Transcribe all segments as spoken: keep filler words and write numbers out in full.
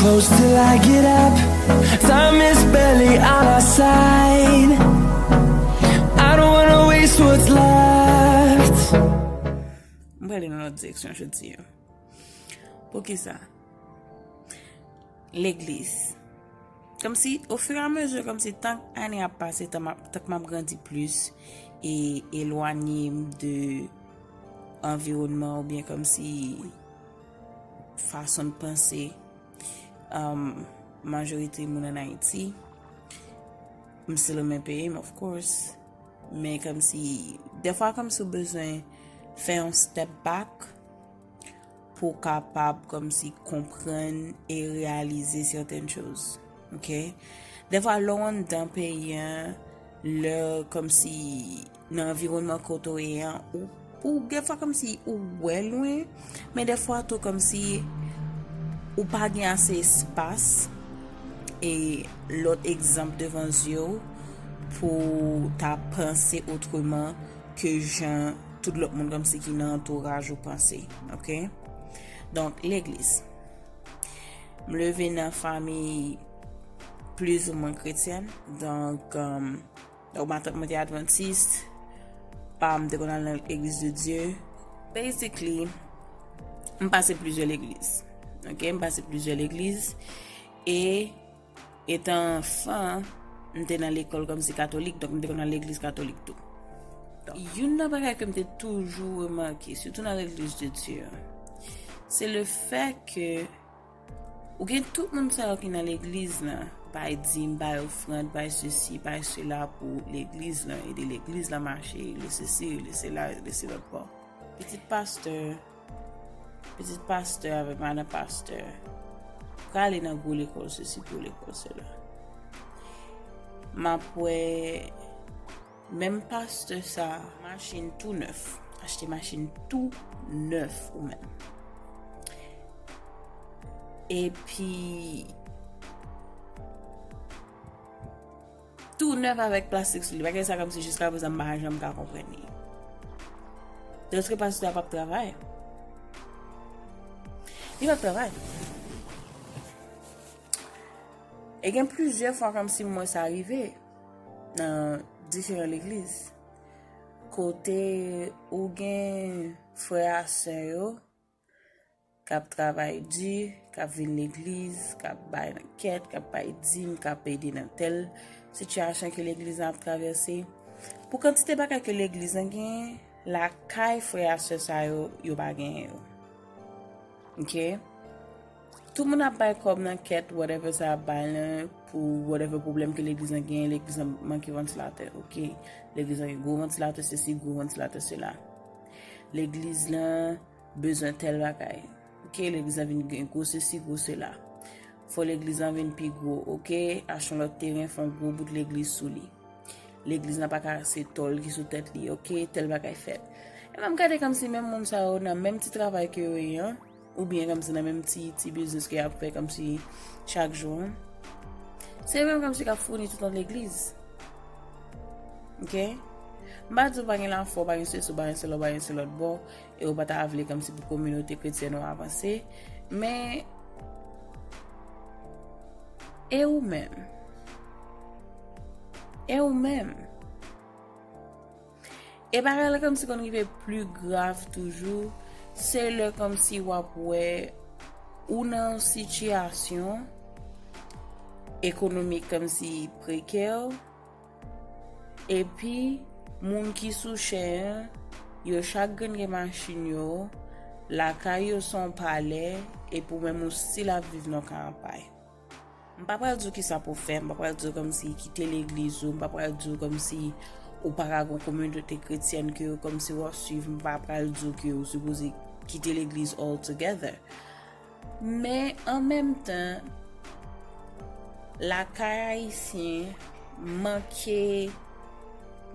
Close till I get up. Time is barely on our side. I don't wanna waste what's left. M prale nan lòt direksyon jodi a. Poukisa? Legliz. Kòmsi, ofiramezi, kòmsi tan ane ap pase, tan m ap, tan m ap grandi plis e elwanye m de anviwònman oubyen kòmsi fason de panse um, majorite moun ann Ayiti. M still renmen peyi m, of course. Men kòmsi, dèfwa kòmsi ou bezwen fè yon step back pou w kapab kòmsi konprann e reyalize sèten choz. Ok? Dèfwa lè w anndan peyi a, lè kòmsi nan anviwònman kote w ye a, ou, ou dèfwa kòmsi ou wè lwen, men dèfwa tou kòmsi ou pa gen ase espas e lòt egzanp devan zye w pou w ta panse otreman ke jan tout lòt moun kòmsi ki nan antouraj ou panse. Ok? Donk, legliz. M leve nan fanmi plizoumwen kretyèn. Donk, um, donk matant mwen te advantis, pa m te konn al nan legliz de Dye. Basically, m pase plizyè legliz. Ok? M pase plizyè legliz. E etan anfan, m te nan lekòl kòmsi katolik, donk m te konn al legliz katolik tou. Donk, youn nan bagay ke m te toujou remake, sitou nan legliz de Dye a, se le fè ke ou gen tout moun sa yo ki nan legliz lan, bay dim, bay ofrann, bay sesi, bay sela pou legliz lan, ede legliz lan mache, le sesi, le sela, le selòt bò. Pitit pastè, pitit pastè avèk madan pastè prale nan gwo lekòl sesi, gwo lekòl sela. M ap wè menm pastè sa, machin tou nèf, achte machin tou nèf ou menm. Epi tou nèf avèk plastik sou li. Bagay sa kòmsi jiska prezan m pa janm ka konprann li. Dèske pastè a p ap travay. Li p ap travay. E gen plizyè fwa kòmsi m wè sa rive nan diferan legliz. Kote ou gen frè a sè yo k ap travay di, k ap vin legliz, k ap bay nan kèt, k ap bay dim, k ap ede nan tèl sitiyasyon ke legliz lan ap travèse. Pou kantite bagay ke legliz lan genyen, lakay frè a sè sa yo, yo pa genyen yo. Ok? Tout moun ap bay kòb nan kèt, whatever sa ap bay lan, pou whatever pwoblèm ke legliz lan genyen, legliz lan manke vantilatè, ok? Legliz lan gen gwo vantilatè, sesi, gwo vantilatè, sela. Legliz lan bezwen tèl bagay. Ok, legliz lan vin gen gwo sesi, gwo sela. Fò legliz lan vin pi gwo, ok? Achte yon lòt teren, fè yon gwo bout legliz sou li. Legliz lan pa ka se tòl ki sou tèt li, ok? Tèl bagay fèt. E m ap gade kòmsi menm moun sa yo nan menm ti travay ke yo ye an, oubyen kòmsi nan menm ti, ti biznis ke y ap fè kòmsi chak jou an. Se yo menm kòmsi k ap founi tout nan legliz. Ok? M pa di w pa gen lafwa, w pa gen sesi, w pa gen sela, w pa gen selòt bò, e w pa ta vle kòmsi pou kominote kretyèn ou avanse. Men, e ou menm? E ou menm? E bagay la kòmsi konn rive pli grav toujou, se lè kòmsi w ap wè ou nan yon sitiyasyon ekonomik kòmsi prekè, epi moun ki sou chè an, yo chak grenn gen machin yo, lakay yo se yon palè, epi ou menm ou still ap viv nan kay an pay. M pa pral di w kisa pou w fè, m pa pral di w kòmsi kite legliz ou, m pa pral di w kòmsi ou pa ka gon kominote kretyèn ke w kòmsi w ap swiv, m pa pral di w ke w sipoze kite legliz altogether. Men an menm tan, lakay ayisyen manke,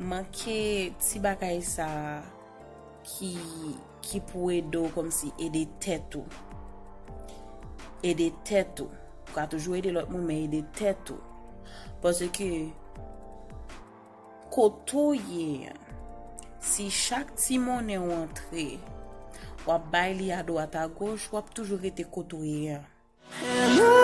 manke ti bagay sa a ki, ki pou ede w kòmsi ede tèt ou. Ede tèt ou. Ou ka toujou ede lòt moun, men ede tèt ou. Paske kote w ye an, si chak ti monnen w antre, w ap bay li adwat agoch, w ap toujou rete kote w ye an.